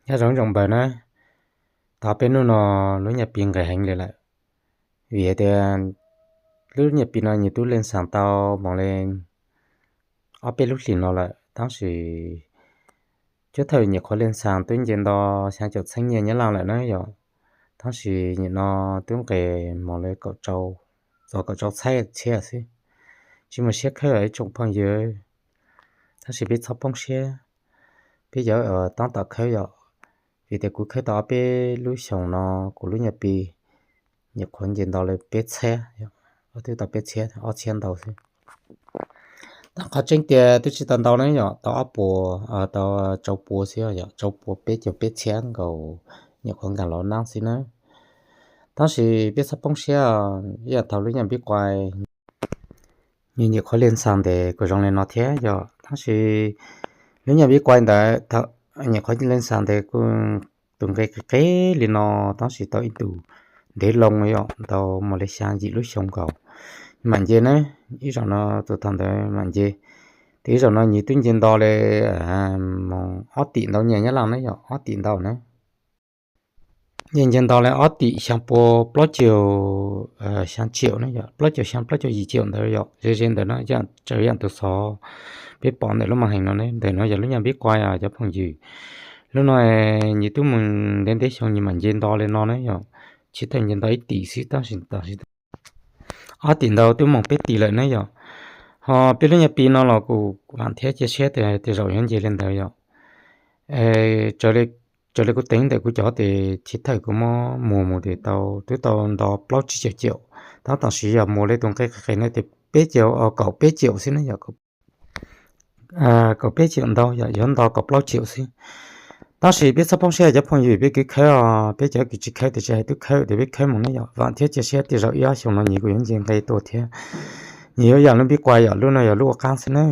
Nyob zoo zoo npaws na, tau peb hnub no lub nyaj pi nqis heev li lawm, vim hais tias lub nyaj pi no nyias tub leej xas tau moog le ob peb lub hlis no lawm, tab sis cuab thawj nyuam qhuav leej xas tub nce nto xyaa caum txheeb nyiaj Nyab Laaj lawm na yom. Tab sis nyuam no tub nqis moog le kaum rau, txog kaum rau txhiab xwb. Tsis muaj siab khawb ib tsoom phooj ywg, tab sis peb txhob poob siab, peb yuav taab tom khawb yom. Vim tias kuv khawb tau ob peb lub xyoos no, kuv lub nyaj pi nyuam qhuav nce nto le peb txhiab, twb tau peb txhiab, ob txhiab ntau xwb. Tab qhov tseeb tias twb tsis tau ntau na yom, tau ob puas, tau rau puas xwb yom, rau puas peb caug peb txhiab nkaus nyuam qhuav nkaag los nab xwb na. Tab sis peb txhob poob siab, ib yam thaum lub nyaj npib quai, nws nyuam qhuav leej xas ntev kuj zoo li no thiab yom, tab sis lub nyaj npib quai ntawd, nyuam qhuav leej xas ntev kuj tus nqe qis qis li no, tab sis tau ib tug ntev loo yom, tau moog le xyaa yim lub xyoo nkaus mam nce na. Ib zaug no, tus thaum ntawd mam nce, tes ib zaug no nyias twb nce nto le moog ob tim ntau nyiaj Nyab Laaj na yom, ob tim ntau na. Nyias nce nto le ob tim xyaa pua plaub caug xyaa caum na yom, plaub caug xyaa plaub caug yim caum ntawd yom, ze ze ntawd no, tsaws yaam tus xov peb pom ntawm lub maas hees no ne. Ntawm no yog lub nyaj npib quai os cov phooj ywg. Lub no nyias twb moog ntev ntev xyoo nyias mam nce nto le no na yom, tsis tau nce nto ib tim xwb tab sis ob tim ntau twb moog peb tim lawm na yom. Ho peb lub nyaj pi no los kuj vaam thiab cia siab tias tej zaum yuav nce le ntawd yom. Raws li kuv teev ntawm kuv cov tes chiv thawj kuv muab muag mus tes tau, twb tau nto plaub tsib caug caum, tab sis yog muag le tus nqe qis qis no tes peb caug, kaum peb caum xwb na yom. Kaum peb caum ntau yom, yuav nto kaum plaub caum xwb. Tab sis peb txhob poob siab cov phooj ywg, peb kwv khawb os, peb cov kws tsis khawb tes tsis hais, twb khawb tes peb khawb mus ne yom. Vaam thiab cia siab tej zaum ib ob xyoo no nyias kuj yuav nce nqe tuaj thiab. Nyias yuav yam lub npib quai yom, lub no yog lub ua qaab xwb na.